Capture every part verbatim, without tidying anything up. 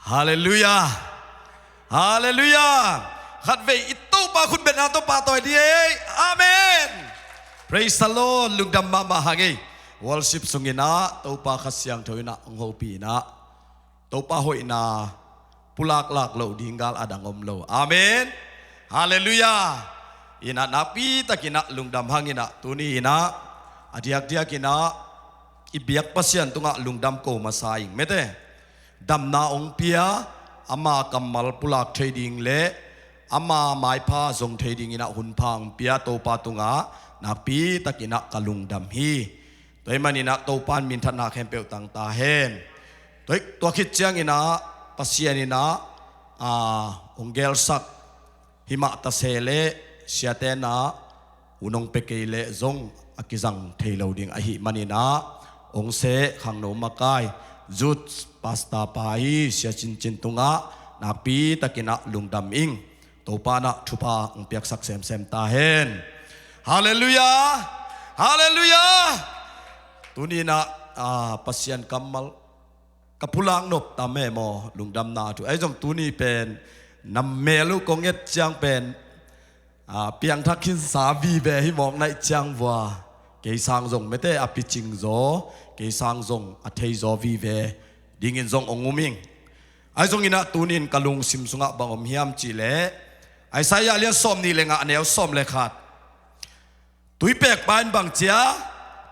Halleluiah. Halleluiah. Khatvei i Topa khutbetna tawh pahtawi dih ei. Amen. Praise the Lord. Lungdam mahmah hang ei. Worship sungin ah Topa Kha Siangtho in ah hong hopih in ah Topa hoihna pulaklak loh ding gal a dang om lo. Amen. Halleluiah. In ah nakpi takin ah lungdam hang in ah tuni in ah a diakdiak in ah i biak Pasian tungah lungdam ko masa ing mete. Damna hong pia, ama kammal pulak thei ding le ama maipha zong thei ding in ah hunpha hong pia Topa tungah nakpi takin ah ka lungdam hi. Tua ahih manin ah Topa in minthanna khempeuh tang ta hen. Tua, tua khit ciangin ah Pasian in ah, ah, hong gelsak himah ta se leh siate in ah hun hong pia kei leh zong a kizang thei lo ding ahih manin ah hong seh khangno makai youth pastor pa hi, Sia Cincin tungah nakpi takin ah lungdam ing. Topa in ah thupha hong piaksak semsem ta hen. Halleluiah. Halleluiah. Tuni in ah, ah, Pasian kammal ka pulak nop tam e maw, lungdamna thu. Ahi zong tuni pen na mel uh kong et ciang pen, ah, piangthak khinsa vive hi mawk naih ciang vua. Kei sang zong mete a picing zaw, kei sang zong a thei zaw vive dingin zong hong um ing. Ahi zongin ah tuni in ka lungsim sungah bang om hiam cih leh Isaiah lian sawm nih le nga, a neu sawm le khat. Tuipekpa in bang ci a,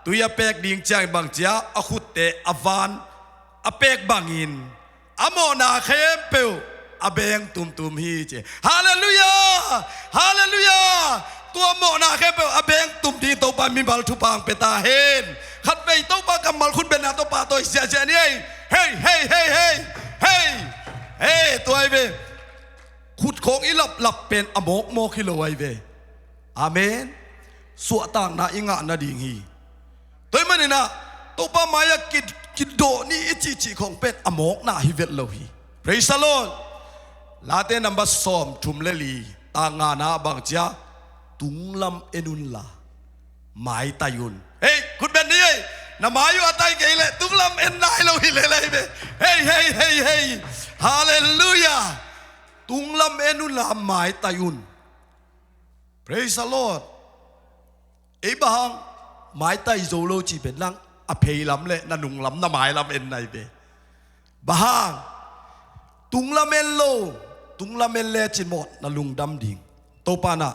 tui a pek ding ciangin bang ci a, a khutte a van a pek bangin a mawhna khempeuh a beng tumtum hi ci. Halleluiah! Halleluiah! Tua mawhna khempeuh a beng tum ding Topa mimal thupha hong pia ta hen. Khatvei Topa kammal khutbetna tawh pahtawi ziahziah ni ei. Hei, hei, hei, hei, hei. Hei, tua hi ve. Khutkhawng i laplap pen a mawkmawk hi lo ahi ve. Amen. Suahtakna i ngah nading hi. Tua ahih manin ah Topa mai-ah ki, kidawh ni i cihcih khawng pen a mawkna hi vet lo hi. Praise the Lord. Late number sawm thum le li, tang ngana bang ci a, tunglam en unla maitai un. Hei, khutbet ni ei. Na mai uh a tai kei leh tunglam en nai lo hi lel ahi ve. Hei, hei, hei, hei. Halleluiah. Tunglam en unla maitai un. Praise the Lord. Ei bang hang maitai zo lo cih pen lang a pheilam le na nunglam na mailam en nai ve. Bang hang tunglam en lo, tunglam en lecin maw na lungdam ding. Topa in ah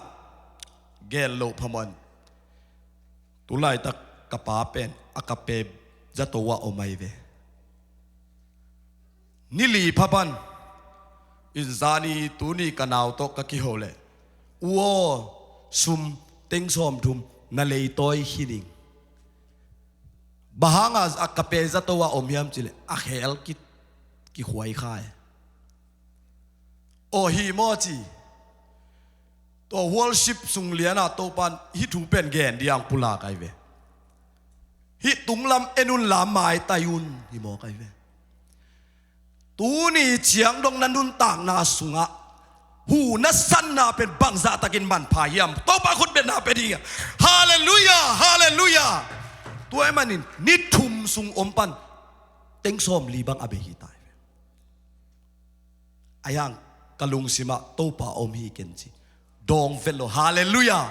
gen loh phamawh in. Tulaitak ka pa pen a ka pe zato ah om ahi ve. Ni li pha pan in zani tuni ka nau tawh ka kiho leh, u aw, sum teng sawmthum na leitawi hi ning. Bang hanga a ka pe zato ah om hiam cih leh a khel ki, kikhuai kha e. Aw hi maw ci. Tua worship sung lianah Topa in hih thu pen gen ding pulak ahi ve. Hih tunglam en unla maitai un hi mawk ahi ve. Tuni ciang dong na nuntakna sungah hu na sanna pen bangzah takin manpha hiam? Topa khutbetna pia ding hiam? Halleluiah, halleluiah. Tua ahih manin ni thum sung om pan teng sawmli bang a bei hi ta ahi ve. Ahi hang ka lungsimah Topa om hi ken ci. Dawng vet lo. Halleluiah.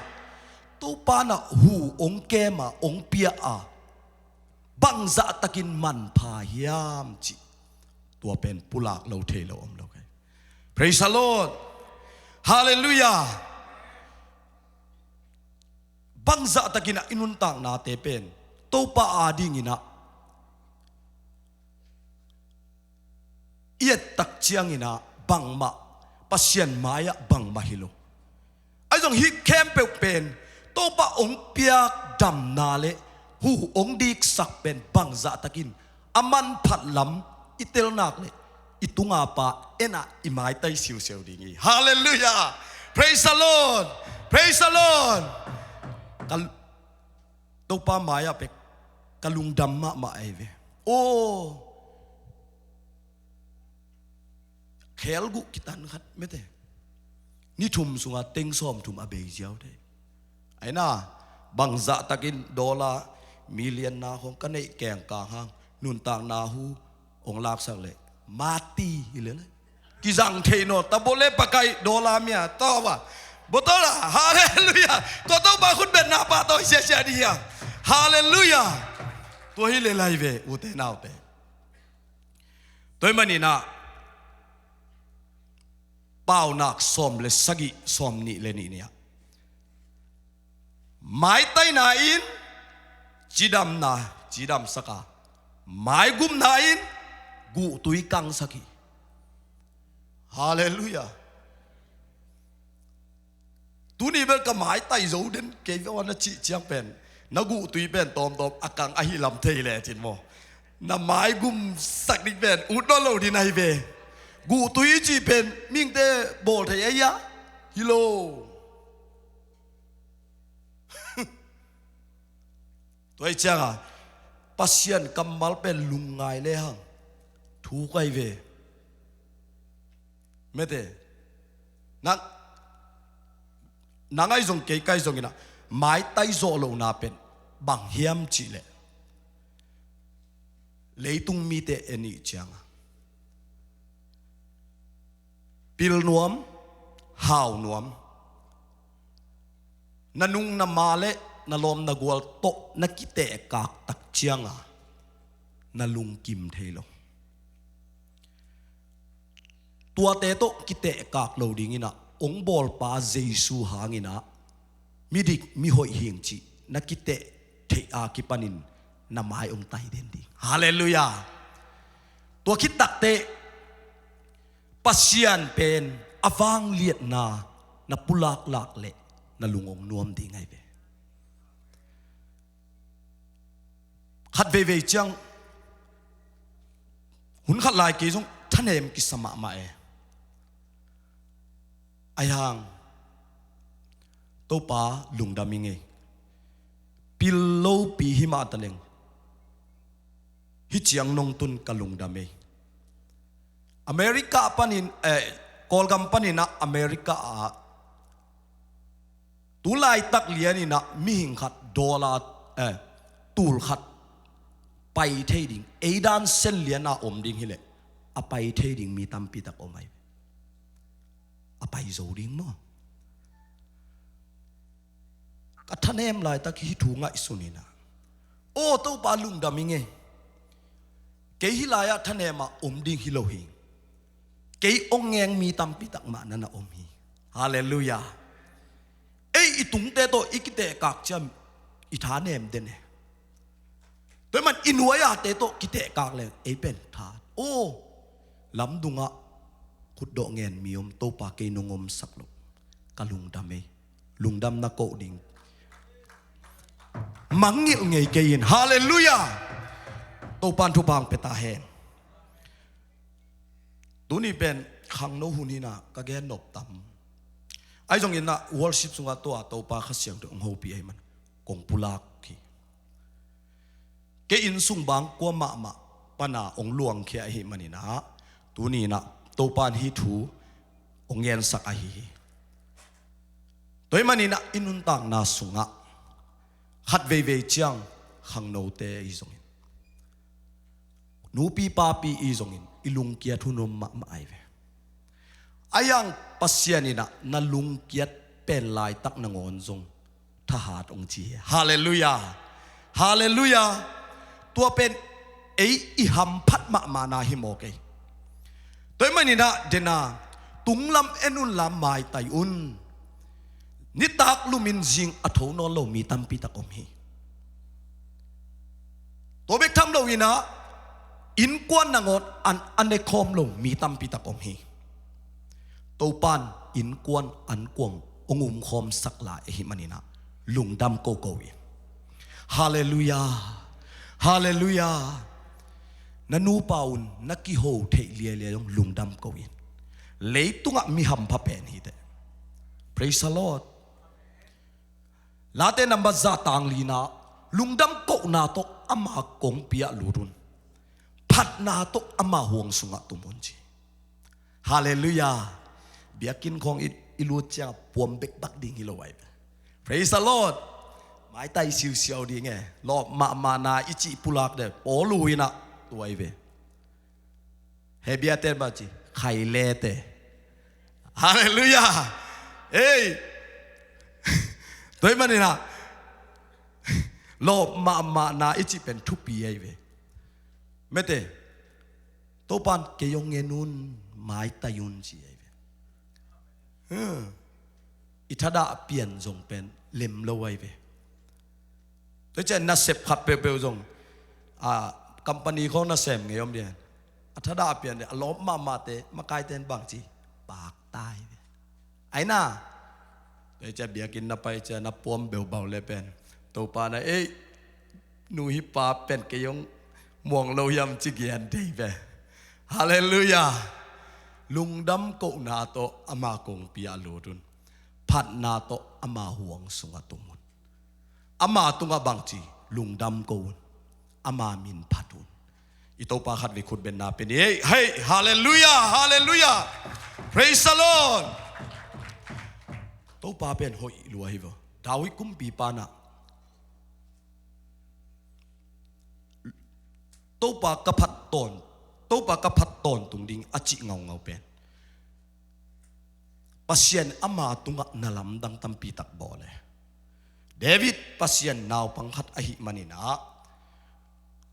Topa in ah hu ong kem a, ong pia a, bangzah takin manpha hiam cih tua pen pulak lo thei lo om lo kei. Praise the Lord. Halleluiah. Bangzah takin ah i nuntaknate pen Topa adingin ah i ettak ciangin ah bangmah, Pasian mai-ah bangmah hi lo. Ahi zong hih khempeuh pen Topa ong piak damna le hu ong diksak pen bangzah takin a manphat lam i tel nak le i tunga pa en ah i maitai siusiu ding hi. Halleluiah. Praise the Lord. Praise the Lord. Ka Topa mai-ah pek ka lungdam mahmah ahi ve. Aw, khelguh kitan khat mete. Ni thum sungah teng sawmthum a bei ziau te. Aina, bangzah takin dollar million na khong ka neih keng kang hang nuntakna hu ong laksak leh Mati hi le le. Kizang thei naw, ta bole pakai dola mia, ta ba. Botol a, hallelujah. Tua Topa khut betna pa tawh siasia ding hi a. Hallelujah. Tua hi le lai ve, ute naute. Tua hi maninah, Paunak sawm le sagih, sawm nih le nih ni-ah. Maitaina in cidamna, cidamsak a, maigupna in guhtui kangsak hi. Hallelujah. Tuni bel ka maitai zo den kei ve ua na cih ciang pen, na guhtui pen tawmtawm a kang ahi lam thei le cin maw. Na maigumsak ding pen ut nawn lo ding ahi ve. Guhtui i cih pen mihingte bawl thei ahi a, hi lo. Tua hi cianga Pasian kammal pen lungngai lehang thuk ahi ve. Mete, nang, nang ahi zong kei ka hi zonginah, maitai zawh lohna pen bang hiam cihleh, leitung mite en i hih cianga, pil nuam, hau nuam, na nung na ma le na lawm na gual tawh na kitehkak tak cianga na lungkim thei lo. Tuate tawh kitehkak lo dinginah, hong bawlpa Jesu hanginah, midik mihoih hing cih na kiteh theih a kipanin na mai hong tai den ding. Hallelujah. Tua khit takteh Pasian pen a vangliatna na pulaklak leh na lung hong nuam ding ahi ve. Khat veivei ciang, hun khat lai kei zong thanem kisa mahmah e. Ahi hang, Topa lungdam ing ei. Pil lopi hi mah taleng, hih ciang nong tun ka lungdam ei. America panin, eh, Kawlgam paninah America ah tu laitak lianinah mihing khat dollar, eh, tul khat pai thei ding, eidan sen liana om ding hileh, a pai thei ding mi tampitak om ahi. A pai zo ding maw? Ka thanem laitak hih thu ngaihsun inah, aw Topa lungdam ing ei. Kei hih lai-ah thanem ah om ding hi lo hi. Kei hong ngeng mi tampitak mah na na om hi. Hallelujah. Ei i tungte tawh i kitehkak ciang i thanem den e. Tua hi man i nuai-ate tawh kitehkak leng ei pen tha, aw, lamdungah khutdawh ngen mi om, Topa kei nong omsak loh, ka lungdam ei. Lungdam na koh ding mangngilh ngei kei in. Hallelujah. Topan thupha hong pia ta hen. Tuni pen khangno hun hinah ka gen nop tam. Ahi zonginah worship sungah tua Topa Kha Siangtho hong hopih ahi man kong pulak hi. Kei inn sung bang kua mahmah pana hong luangkhia ahi maninah, tuninah Topan hih thu hong gensak ahi hi. Tua hi maninah i nuntakna sungah khat veivei ciang khangnote ahi zongin, nupi papi i zongin i lungkiat hun om mahmah ahi ve. Ahi hang Pasian inah na lungkiat pen laitak nangawn zong thahat hong ci hi. Hallelujah. Hallelujah. Tua pen ei i hamphat mahmahna hi maw kei. Tua hi maninah dena tunglam en unla maitai un. Nitak lumin zing a tho nawn lo mi tampitak om hi. Tua bek tham loinah innkuan nangawn an a nekhawm lo mi tampitak om hi. Topan innkuan ankuang hong umkhawmsak lai ahi maninah lungdam koko in. Hallelujah. Hallelujah. Na nupa un na kiho theih liailiai zong lungdam ko in. Leitungah mi hampha pen hiteh. Praise the Lord. Late nambat za tang lina, lungdam kohna tawh ama kongpi ah lut un. Phatna tawh ama huang sungah tum un ci. Hallelujah. Biakinn khawng i, i lut ciangah puam bekbak ding hi lo ahi ve. Praise the Lord. Maitai siusiau ding e. Lawp mahmahna i cih pulak de pawl uh inah tua ahi ve. Hebrew te bang ci, khailete. Halleluiah. Ei. Tua ahih manin ah, lawp mahmahna i cih pen thupi ahi ve. Mete, Topa'n kei hong en un, maitai un ci ahi ve. Hmm. I thadah pian zong pen lem lo ahi ve. Tua ciang nasep khat peuhpeuh zong, a, company khawng nasem ngei om dian. A thadah pian dian, a lawp mahmahte, makaite in bang ci, pakta ahi ve. Aina. Tua ciang biakinn na pai ciang na puam beubau le pen, Topa na, ei, nu hi pa pen kei hong muang lo hiam ci gen thei ve. Halleluiah. Lungdam kohna tawh ama kongpi ah lut un. Phatna tawh ama huang sungah tum un. Ama tungah bang ci, lungdam ko un. Ama min phat un. I Topa khatvei khut beng na pia ni. Hei, hei, halleluiah, halleluiah. Praise the Lord. Topa pen hoih lua hi vo. David kumpipa na, Topa ka phat tawn, Topa ka phat tawntung ding a cih ngaungau pen, Pasian ama tungah na lamdang tampi tak bawl e. David Pasian naupang khat ahih manin ah,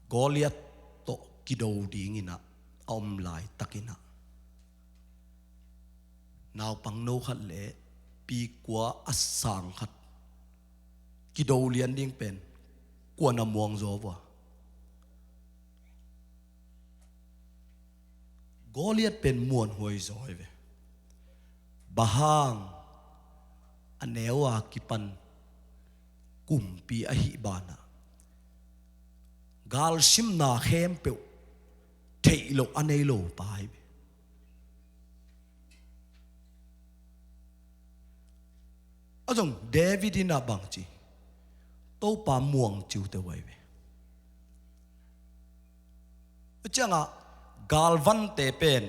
Goliath tawh kido dingin ah a om laitakin ah, naupang no khat le pi kua a sang khat kido lian ding pen kua'n a muang zaw vua. Goliath pen muanhuai zaw hi ve. Bang hang, a neu a kipan kumpi ahih banah, galsimna khempeuh theih loh a nei lo pa hi ve. A zong David in ah bang ci, Topa muang ciu teh uh ahi ve. Ciangah galvante pen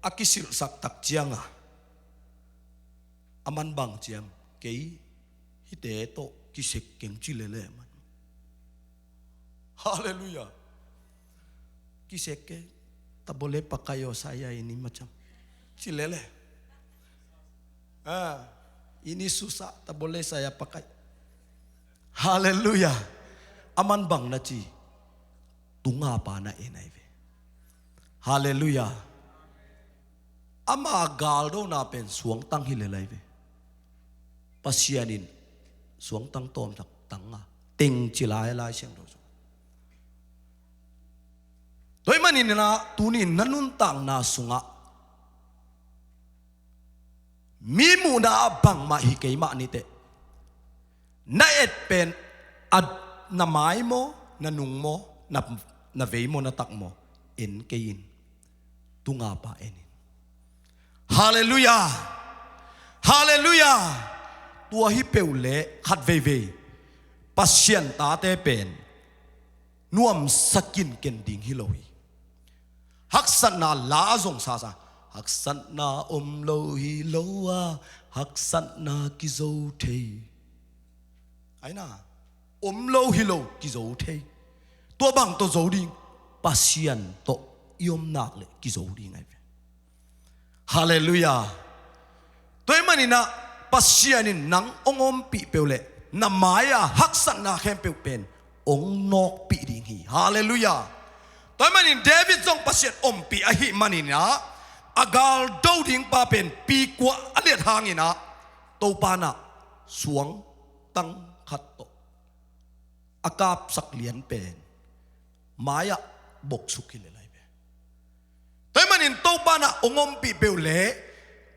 a kisilhsak tak ciangah, aman bang ci hiam, kei hihte tawh kisek keng ci lele man. Halleluiah. Kisek keng, tabole pakai aw saya ini macam ci lele. Ah, ini susah, tabole saya pakai. Halleluiah. Aman bang na ci, tunga pa na en ahi ve. Halleluiah. Ama galdona pen suangtang hi lel ahi ve. Pasian in suangtang tawmsak tang a teng ci lai, Lai Siangtho sung. Tua ahih manin ah tuni na nuntakna sungah mi muhna ah bangmah hi kei mah ni teh, na et pen a, na mai maw, na nung maw, na, na vei maw, na tak maw, en kei in. Tunga pa en in. Halleluiah. Halleluiah. Tua hi peuh leh khat veivei Pasian tate pen nuamsa kinken ding hi lo hi. Haksatna la a zong sasa, haksatna om lo hi lo a, haksatna kizo thei. Aina, om lo hi lo, kizo thei. Tua bang tawh zo ding, Pasian tawh i om nak leh kizo ding ahi ve. Halleluiah. Tua ahih manin ah Pasian in nang hong ompih peuh leh na mai-a haksatna khempeuh pen hong nawkpih ding hi. Halleluiah. Tua ahih manin David zong Pasian ompih ahih manin ah, a galdo ding pa pen pi kua a liat hangin ah, Topa in ah suangtang khat tawh a kapsak lian pen mai-ah boksuk hi lel ahi ve. Tua ahih manin Topa in ah hong ompih peuh leh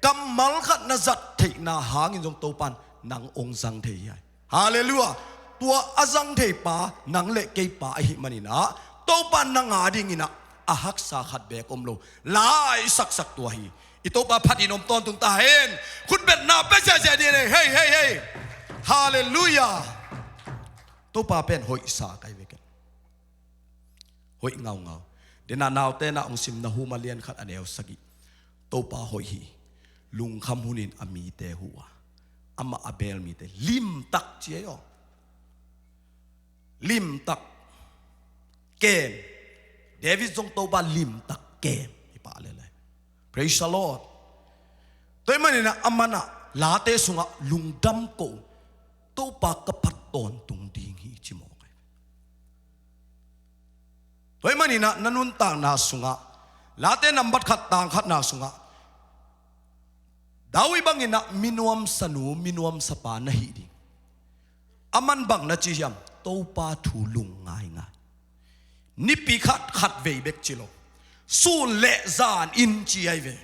kammal khat na zat theihna hangin zong Topa in nang hong zang thei hi. Halleluiah. Tua a zang thei pa nang leh kei pa ahih manin ah, Topa in nang a dingin ah a haksa khat beek om lo. Lai saksak tua hi. I Topa phat in om tawntung ta hen. Khutbetna pia ziahziah ding hi. Hei, hei, hei. Halleluiah. Topa pen hoihsa ka hi ve ken. Hoih ngaungau. Dena naute na hong sim Nahum a lian khat a neu sagih. Topa hoih hi. Lungkham hunin a mite huh a, amah a beel mite limtak ci ei aw. Limtak kem. David zong Topa limtak kem. pah lel ahi. Praise the Lord. Tua ahih manin ah aman ah Late sungah lungdam ko, Topa ka phat tawntung ding hi ci mawk ahi. Tua ahih manin ah na nuntakna sungah, Late nambat khat tang khatna sungah, David bangin ah minuamsa nu, minuamsa pa na hih ding. Aman bang na ci hiam? Topa thu lung ngaingai. Nipi khat khat vei bek ci lo. Sun le zan in ci ahi ve.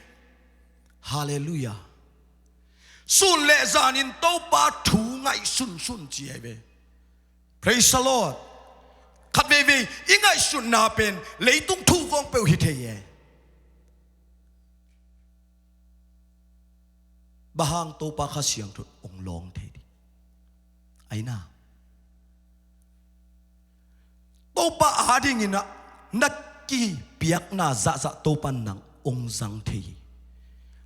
Halleluiah. Sun le zan in Topa thu ngaihsunsun ci ahi ve. Praise the Lord. Khat veivei i ngaihsutna pen leitung thu kong peuh hi thei e. Bang hang? Topa Kha Siangtho in hong lawng thei ding. Ahi na, Topa adingin ah na kipiakna zahzah Topa in nang hong zang thei hi.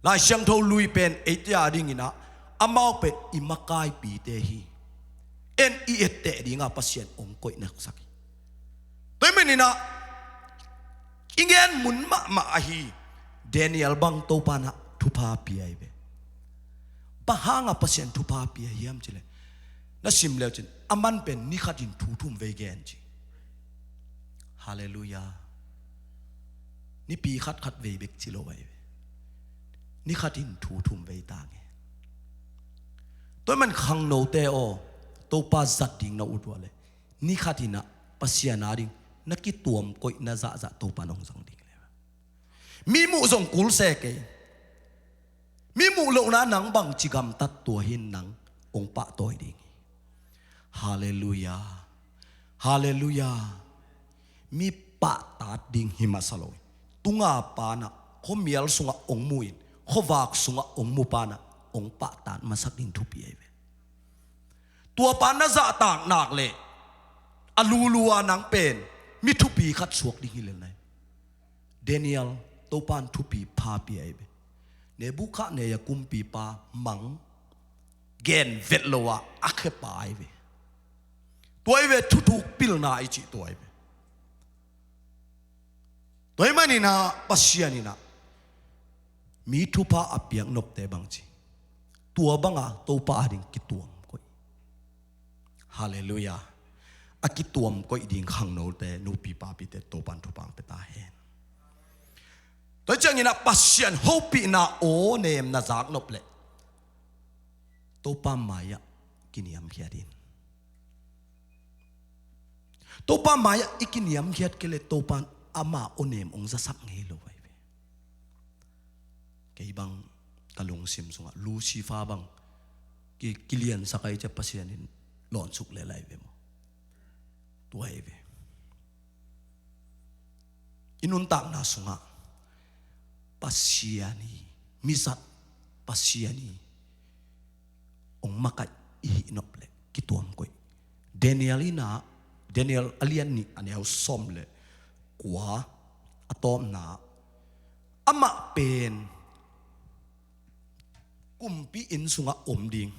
Lai Siangtho lui pen eite adingin ah amau pen i makaipite hi. En i etteh dingah Pasian hong koih naksak hi. Tua ahih manin ah i gen mun mahmah ahi Daniel bang Topa in ah thupha pia ahi ve. Bang hangah Pasian thupha pia hiam cih leh, na sim le uh cin, aman pen ni khatin thu thum vei gen ci. Halleluiah. Nipi khat khat vei bek ci lo ahi ve. Ni khatin thu thum vei ta nge. Tua ahih man khangnote aw, Topa zat ding na ut uh leh ni khatin ah Pasian ading na kituam koihna zahzah Topa in hong zang ding le. Mi muh zong kul se kei. Mi muh lohna nang bangci gamtat, tua hi in nang hong pahtawi ding hi. Halleluiah. Halleluiah. Mi pahtat ding hi masa lo hi. Tunga pa in ah khuamial sungah hong mu in, khuavak sungah hong mu pa in ah hong pahtat masak ding thupi ahi ve. Tua pa na zahtak nak leh a lulu a nang pen mi thupi khat suak ding hi lel na hi. Daniel, Topa in thupi pha pia ahi ve. Nebukhadnezzar kumpipa mang gen vet lo ah a khia pa ahi ve. Tua ahi ve, thuthuk pilna i cih tua ahi ve. Tua ahih manin ah Pasian in ah mi thupha a piak nopte bangci, tua banga Topa ading kituam koih. Halleluiah. A kituam koih ding khangnote, nupi papite Topa in thupha hong pia ta hen. Tua ciangin ah Pasian hopihna aw nem na zak nop leh Topa mai-ah kiniamkhiat in. Topa mai-ah i kiniamkhiat kei leh Topa in ama aw nem hong zasak ngei lo ahi ve. Kei bang ka lungsim sungah Lucifer bang ki, kiliansak ahi ciah Pasian in lawnsuk lel ahi ve maw? Tua ahi ve. I nuntakna sungah Pasian hi, mizat Pasian hi hong makaih i hih nop leh kituam koih. Daniel in ah, Daniel a lian nih a neu sawm le kua a tawpna, amah pen kumpi inn sungah om ding.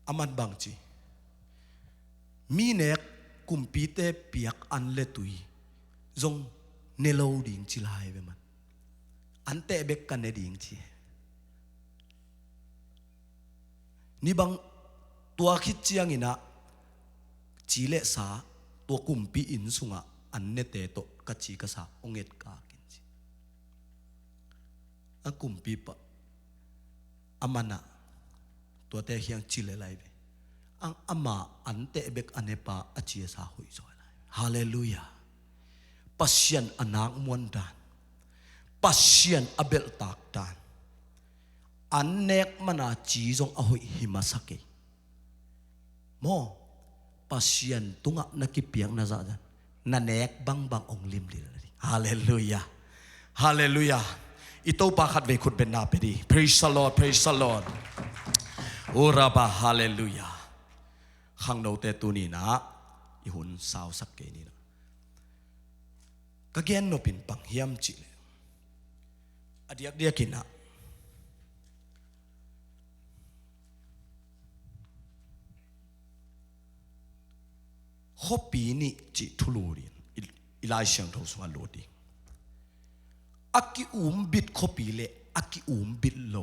Aman bangci, mi nek kumpite piak an le tui zong ne lo ding ci lai ve man. An teh bek ka ne ding ci. Ni bang tua khit ciangin ah ci le sa, tua kumpi inn sungah an nete tawh ka ci ka sa hong etkak in ci. A kumpipa a man ah tuate khiang ci le lai ve. Ang ama an teh bek a nepa a ci a sa hoih zaw lai. Halleluiah. Pasian a nak muan dan, Pasian a belhtak dan, an nek mana ci zong a hoih hi masa kei. Maw, Pasian tungah na kipiakna zahzah na nek bangbang hong limlil ding. Halleluiah. Halleluiah. I Topa khatvei khutbetna pia dih. Praise the Lord, praise the Lord. Uraba, halleluiah. Khangnote tuni-in ah i hun sausak kei ni. Ka gen nop in bang hiam cih leh, a diakdiakin ah khuapi nih cih thulu ding, i, i Lai Siangtho sungah lut ding. A ki-umbit khuapi le a ki-umbit lo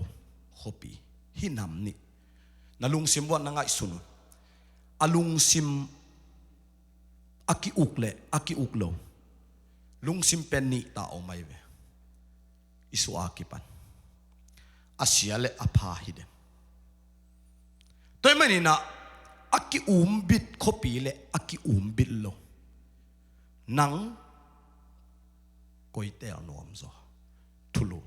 khuapi, hih nam nih. Na lungsim uah na ngaihsun un. A lungsim a ki-uk le a ki-uk lo. Lungsim pen nih ta om ahi ve. I suah a kipan a sia le a pha hi den. Tua ahih manin ah a ki-umbit khuapi le a ki-umbit lo, nang koi teel nuam zaw? Thulu.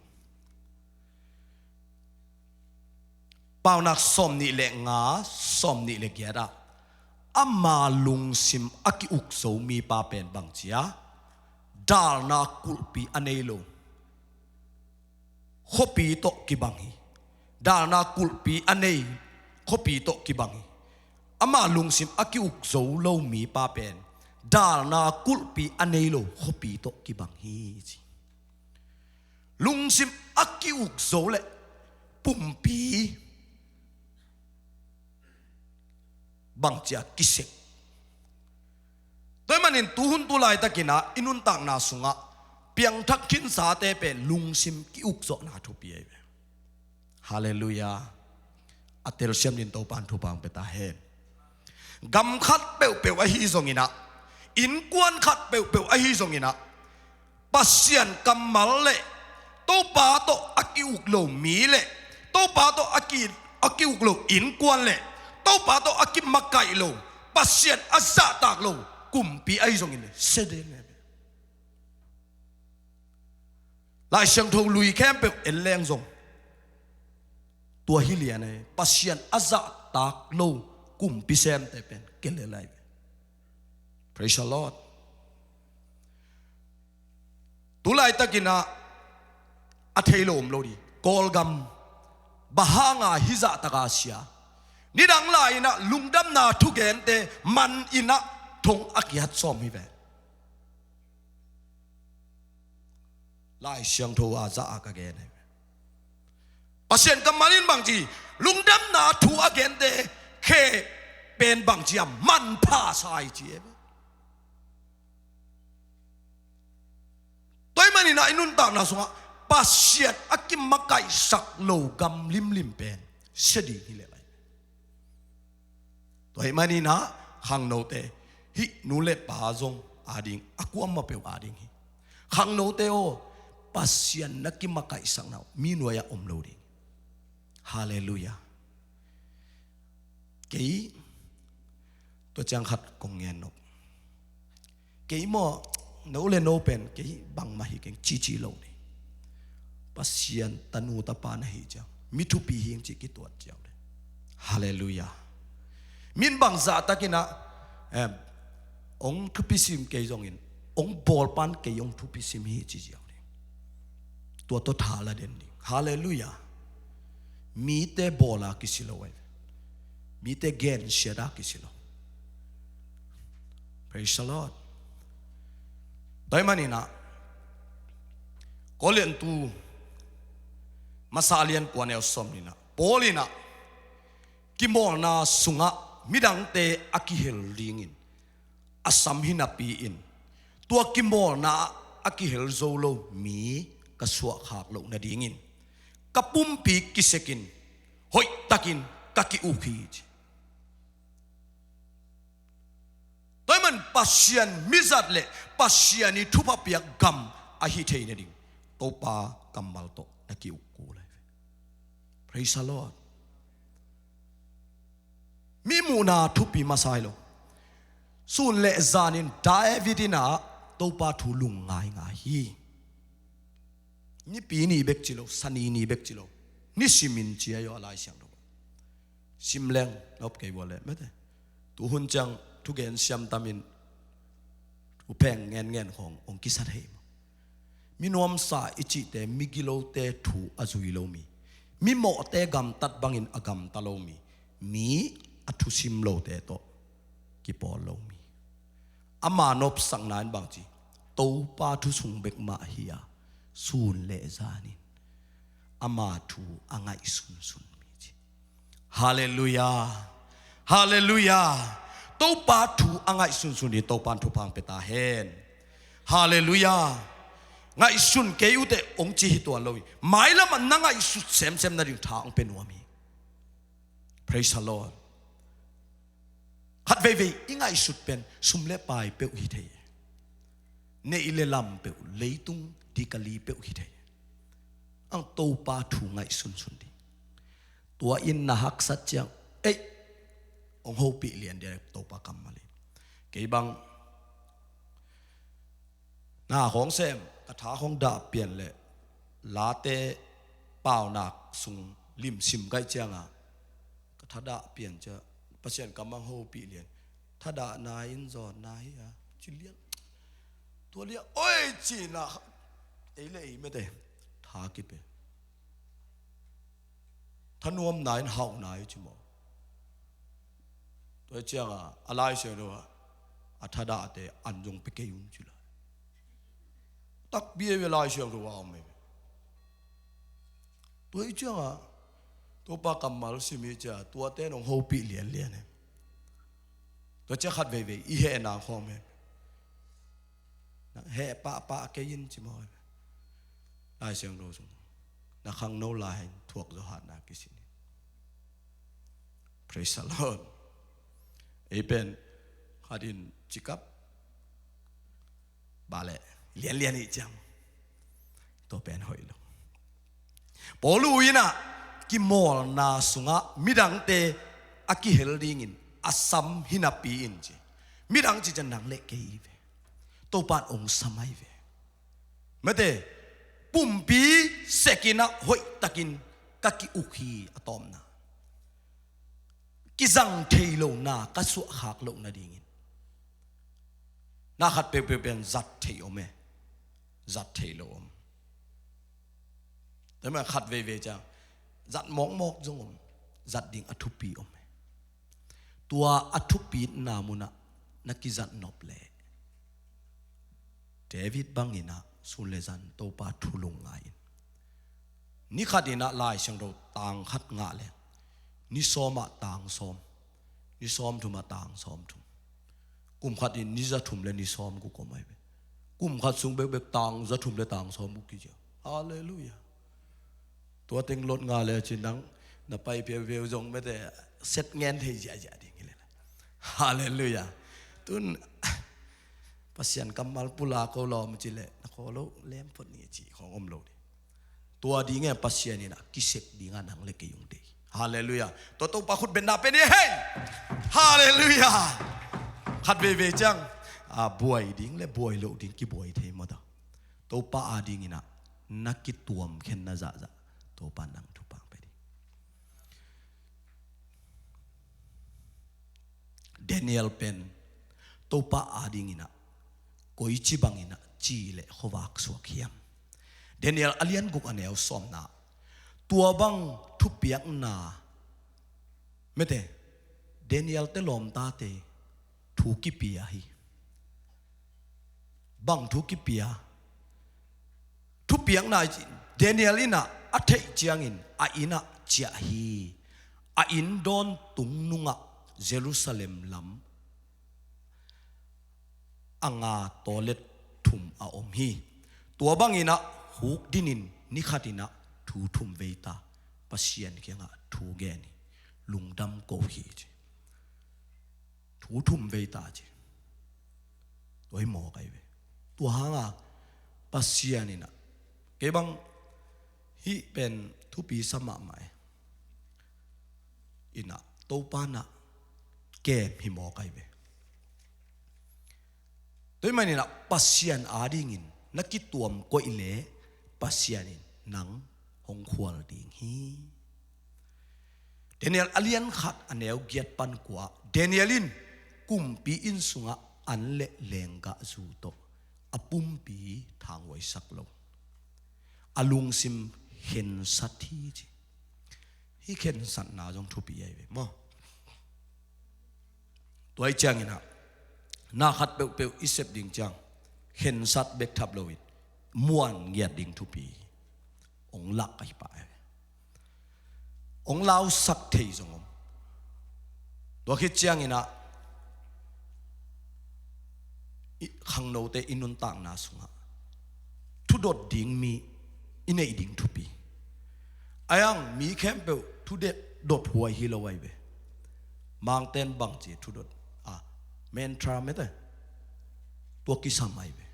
Paunak sawmnih le nga, sawmnih le giat ah, ama lungsim a ki-uk zo mipa pen bang ci a, dalna kulhpi a nei lo khuapi tawh kibang hi. Dalna kulhpi a nei khuapi tawh kibang hi. Ama lungsim a ki-uk zo lo mipa pen dalna kulhpi a nei lo khuapi tawh kibang hi, ci. Lungsim a ki-uk zo le pumpi bangci a kisek. Tua ahih manin tuhun tu laitakin ah i nuntakna sungah piangthak khinsate pen lungsim ki-ukzawhna thupi ahi ve. Halleluiah. A telsiam dingin Topa'n thupha hong pia ta hen. Gam khat peuhpeuh ahi zongin ah, innkuan khat peuhpeuh ahi zongin ah, Pasian kammal le Topa tawh a ki-uk lo mi le Topa tawh a ki, a ki-uk lo innkuan le Topa tawh a kimakaih lo, Pasian a zahtak lo kumpi ahi zongin sia den. Lai Siangtho lui khempeuh en leng zong tua hi lian ahi. Pasian a zahtak lo kumpi semte pen kelel ahi. Praise the Lord. Tu laitakin ah a thei lo om lo ding. Kawlgam bang hanga hih zahtaka sia? Nidang lai-in ah lungdamna thugente man-in ah thong a kihat sawm hi ve. Lai Siangtho a zah a ka gen hi ve. Pasian kammal in bangci, lungdamna thu a gente khe pen bangci a manpha sa hi ci hi ve. Tua ahih manin ah i nuntakna sungah Pasian a kimakaihsak lo gam limlim pen sia ding hi lel ahi. Tua ahih manin ah khangnote, hih nu le pa zong ading, a kuamah peuh ading hi. Khangnote aw, Pasian na kimakaihsakna uh mi nuai-ah om lo ding. Halleluiah. Kei tua ciang khat kong gen nop. Kei maw, no le no pen kei bangmah hi keng cici lo ni. Pasian tanu tapa na hi ciang mi thupi hing ci kituat ciau le. Halleluiah. Min bang zahtakin ah, em, ong thupi sim kei zongin ong bawlpan kei ong thupi sim hi ci ciau le. Tua tawh tha la den ding. Halleluiah. Mite bawla kisi lo ahi. Mite gensiata kisi lo. Praise the Lord. Tua ahih manin ah Korintu masa lian kua neu sawm nihna, Paul in ah kimawlna sungah midangte a kihel dingin a sam hi napi-in, tua kimawlna a kihel zo lo mi ka suahkhak loh nadingin ka pumpi kisekin hoihtakin ka ki-uk hi ci. Tua ahih man Pasian mizat le Pasian i thupha piak gam ahi thei nading Topa kammal tawh na ki-uk kul ahi ve. Praise the Lord. Mi muhna thupi masa hi lo. Sun le zanin David in ah Topa thu lungngaingai hi. Nipi ni bek ci lo, sani ni bek ci lo, nisimin ci ahi aw a Lai Siangtho. Sim leng nop kei vua le mete. Tuhun ciang thugen siam tamin thupheng ngenngen khawng ong kisa thei maw? Mi nuamsa i cihte, migilote thu a zui lo mi, mimawhte gamtat bangin a gamta lo mi, mi a thusim lote tawh kipawl lo mi. Ama nopsakna in bangci, Topa thu sung bek mah hi-a sun le zanin ama thu a ngaihsunsun mi ci. Halleluiah. Halleluiah. Topa thu a ngaihsunsun hi, Topa in thupha hong pia ta hen. Halleluiah. Ngaihsun kei uh teh hong ci hi tuan lo hi. Mailam ah na ngaihsut semsem nading tha hong pia nuam hi. Praise the Lord. Khat veivei i ngaihsut pen sum le pai peuh hi thei. Neih le lam peuh, leitung dikali peuh hi thei. Ang Topa thu ngaihsunsun ding. Tua in na haksat ciang, ei, hong hopih lian dia Topa kammal in. Kei bang na khawng sem, ka tha khawng dah pian le late paunak sung limsim kaih cianga ka thadah pian cia, Pasian kammal hopih lian. Thadah na in zawn na hi a ci lian. Tua lian oi cina ei le ei mete tha kipe. Thanuamna in hauhna hi ci maw? Tua cianga a Lai Siangtho ah a thadahte an zong pe kei un ci lai. Takpi ei ve, Lai Siangtho ah om ei ve. Tua hi cianga Topa kammal sim hi cia tuate nong hopih lianlian e. Tua cia khat veivei i heh nang khawm e. Na heh pahpah kei in ci maw? Lai Siangtho sung na khangno lai in thuak zaw hatna kisin in. Praise the Lord. Ei pen khat in cikap bale lianlian i ciang tua pen hoih lo. Paulu inah kimawlna sungah midangte a kihel dingin a sam hinapi in ci. Midang ci cian nang le kei hi ve. Topan ong sam ahi ve. Mate, pumpi sekinah hoihtakin ka ki-uk hi a tawpna. Kizang thei lohna ka suahkhak loh nadingin na khat peuhpeuh pen zat theih om e. Zat theih lo om. Tua mah khat veivei ciang zat mawkmawk zong om. Zat ding a thupi om e. Tua a thupina munah na kizat nop leh David banginah sun le zan Topa thulung ngai in. Ni khat inah Lai Siangtho tang khat ngah le ni sawmah tang sawm, ni sawm thumah tang sawm thum. Kum khat in ni za thum le ni sawm guk om ahi ve. Kum khat sung bekbek tang za thum le tang sawm guk kici. Halleluiah. Tua teng lot nga le ci nang na pai piaveu zong mete set ngen thei ziahziah ding hi le. Halleluiah. Tun Pasian kammal pulak ko lawm ci le na khaw lo lem phot ni ci khong om lo ding. Tua ding e Pasian inah kisek dingah nang le kei ung dei. Halleluiah. Tua Topa khut benna pen hi hei. Halleluiah. Khat veivei ciang a buai ding le buai loh ding kibuai thei mawta. Topa a dinginah na kituam khen na zahzah Topa nang thupang pe ding. Daniel pen Topa a dinginah koici banginah ci le khuavak suak hiam? Daniel a lian guk a neu sawmna. Tua bang thupiakna mete Daniel te lawmtate thu kipia hi. Bang thu kipia? Thupiakna Daniel inah a theih ciangin a innah ciah hi. A inn dawn tung nungah Jerusalem lam a nga tawlet thum a om hi. Tua banginah huk dinin ni khatinah thu thum veita Pasian kiangah thu gen hi. Lungdam ko hi ci. Thu thum veita ci. Tua hi mawk ahi ve. Tua hanga Pasian inah kei bang hih pen thupi sa mahmah e. Inah Topa nah kem hi mawk ahi ve. Tua hi maninah Pasian a dingin na kituam koih le Pasian in nang hong khual ding hi. Daniel a lian khat a neu giat pan kua Daniel in kumpi inn sungah an le lenggah zu tawh a pumpi thanghuaisak lo. A lungsim khensat hi ci. Hih khensatna zong thupi ahi ve maw? Tua hi cianginah na khat peuhpeuh i sep ding ciang khensat bek thap loin muan ngiat ding thupi hong lak ahi pah e. Hong lausak thei zong om. Tua khit cianginah i khangnote i nuntakna sungah thudot ding mi i neih ding thupi. Ahi hang mi khempeuh thudot dot huai hi lo ahi ve. Mangte'n bangci thudot a, mantra mete, tua kisam ahi ve.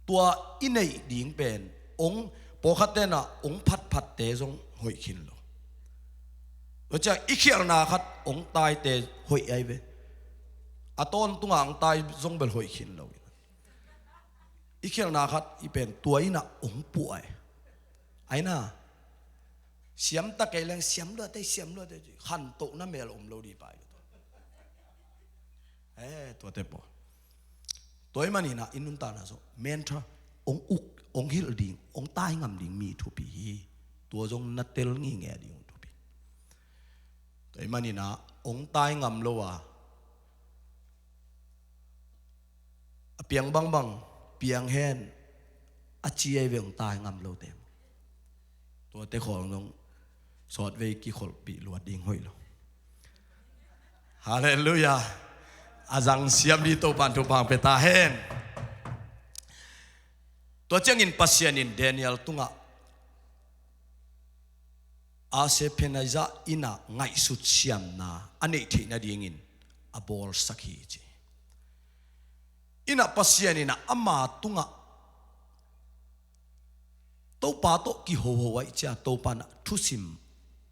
Tua i neih ding pen ong, pawlkhatte'n ah ong phatphatte zong hoih khin lo. Tua ciang i khialhna khat ong taite hoih ahi ve. A tawntunga ong tai zong bel hoih khin lo. I khialhna khat i pen tua in ah ong puah e. Ahi na, siam ta kei leng siam luat ei, siam luat ei, khantohna mel om lo ding pai. Eh, tuate pawl. Tua ahih manin ah i nuntakna sung mantra, ong uk, ong hilh ding, ong tai ngam ding mi thupi hi. Tua zong na tel ngingei ding thupi. Tua ahih manin ah ong tai ngam lo a, a piang bangbang piang hen a ci ahi ve, ong tai ngam lote. Tuate khawng zong sawtvei kikholhpih luat ding hoih lo. Halleluiah. A zang siam ding Topa'n thupha pia ta hen. Tua ciangin Pasian in Daniel tungah Ashpenaz in ah ngaihsut siamna a neih theih nadingin a bawlsak hi ci. In ah Pasian in ah ama tungah Topa tawh kihoho ahih ciang Topa in ah thusim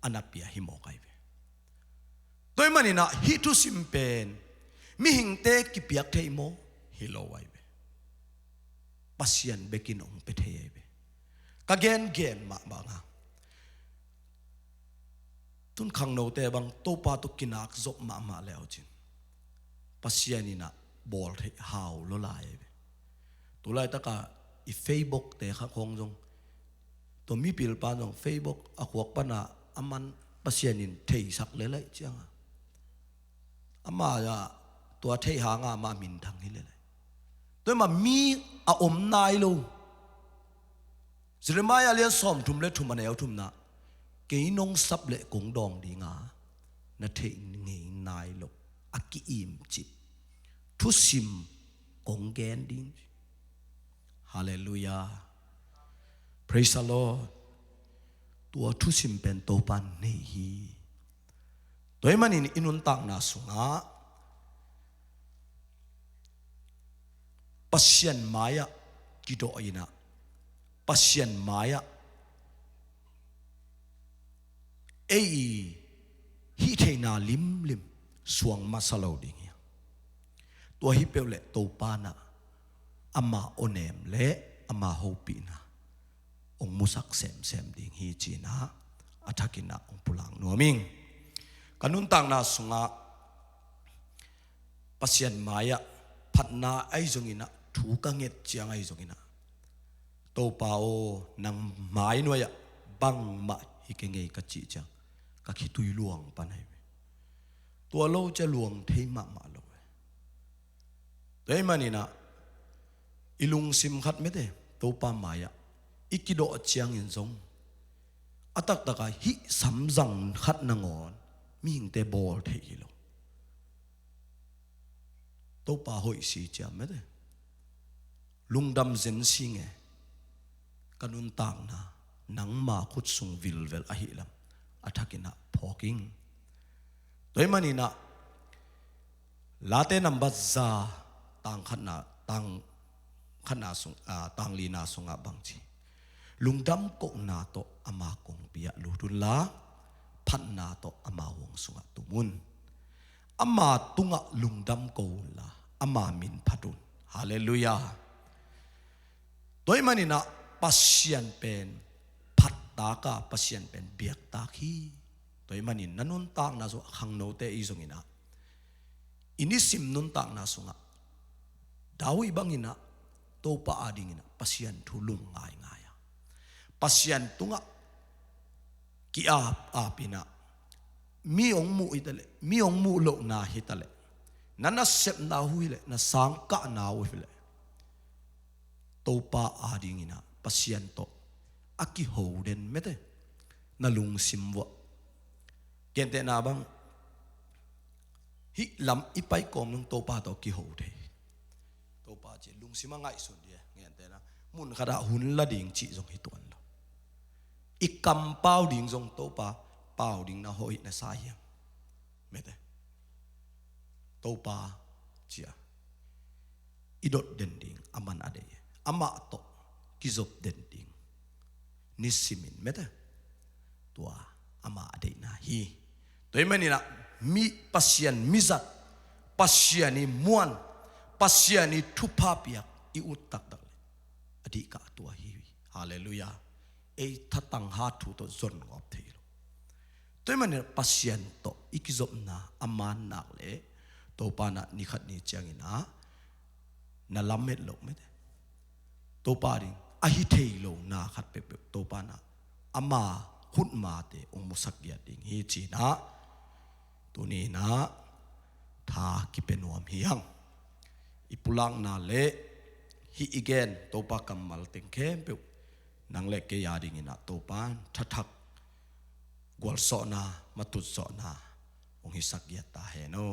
a na pia hi mawk ahi ve. Tua ahih manin ah hih thusim pen mihingte kipiak thei maw? Hi lo ahi ve. Pasian bekin ong pia thei ahi ve. Ka gengen mahmah nga. Tun khangnote bang Topa tawh kinak zop mahmah le uh cin, Pasian in ah bawl theih hau lo lai ahi ve. Tulaitaka i Facebook te kha khawng zong, tua mipilpa zong Facebook a khuak pana a man Pasian in theisak le laih cianga, ama ah tua theih hanga ama minthang hi le laih. Tua ahih manin mi a om nai lo. Jeremiah lian sawmthum le thum a neu thumna, kei nong sap le kong dawng dinga na theih ngei nai lo a ki-imcip thusim kong gen ding. Halleluiah. Praise the Lord. Tua thusim pen Topa in nei hi. Tua ahih manin i nuntakna sungah Pasian mai-ah kidawh in ah, Pasian mai-ah ei i hih theihna limlim suang masa lo ding hi. Tua hi peuh leh Topa in ah ama awnem le ama hopihna hong musak semsem ding hi ci-in ah a thakin ah hong pulak nuam ing. Ka nuntakna sungah Pasian mai-ah phatna ahi zongin ah, thu ka nget ciang ahi zongin ah, Topa aw, nang mai nuai-ah bangmah hi kei ngei ka cih ciang ka khitui luang pan ahi ve. Tua lo ciang luang thei mahmah lo ve. Tua ahih manin ah i lungsim khat mete Topa mai-ah i kidawh ciangin zong a taktak a hih samzang khat nangawn mihingte bawl thei hi lo. Topa hoih si ciam mete, lungdam zen si nge, ka nuntakna nangma khut sung vilvel ahih lam a thakin ah phawk ing. Tua ahih manin ah Late nambat za, tang khatna, tang khatna sung, ah, tang lina sungah bangci, lungdam kohna tawh ama kongpi ah lut unla, phatna tawh ama huang sungah tum un. Ama tungah lungdam ko unla, ama min phat un. Halleluiah. Tua ahih manin ah Pasian pen phattak a, Pasian pen biaktak hi. Tua ahih manin na nuntakna sungah, khangnote i zongin ah, i nisim nuntakna sungah David bangin ah Topa adingin ah Pasian thu lungngaingai a, Pasian tungah ki-ap ap in ah, mi hong muh hi taleh, mi hong muh lohna hi taleh, na nasepna uh hi leh, na sangkahna uh hi leh, Topa adingin ah Pasian tawh a kiho den mete, na lungsim vuah. Gentehna bang, hih lam i pai kawm nung Topa tawh kiho thei. Topa ci lungsim a ngaihsun dih e, gentehna. Mun khatah hun la ding cih zong hi tuan lo. I kampau ding zong Topa pau ding na hawh hi na sa hiam? Mete. Topa cia i dot den ding a man a deih. Amah tawh kizop den ding nisimin mete. Tua ama a deihna hi. Tua hi maninah mi Pasian mizat, Pasian i muan, Pasian i thupha piak i ut taktak le a dihkah tua hi. Halleluiah. Ei thatang ha thu tawh zon ngawp thei lo. Tua hi maninah Pasian tawh i kizopna a man nak le Topa nah nikhat ni cianginah na lamet loh mete. Topa ding a hi thei lo na khat peuhpeuh Topa nah ama khutmate ong musak giat ding hi cinah tuninah tha kipia nuam hi hang. I pulakna le hih i gen Topa kammal teng khempeuh nang le kei a dinginah Topa thathak gualsawhna, matutsawhna ong hisak giat ta hen o.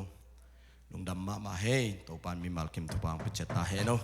Lungdam mahmah hei, Topa in mimal kim thupha ong pia ciat ta hen o.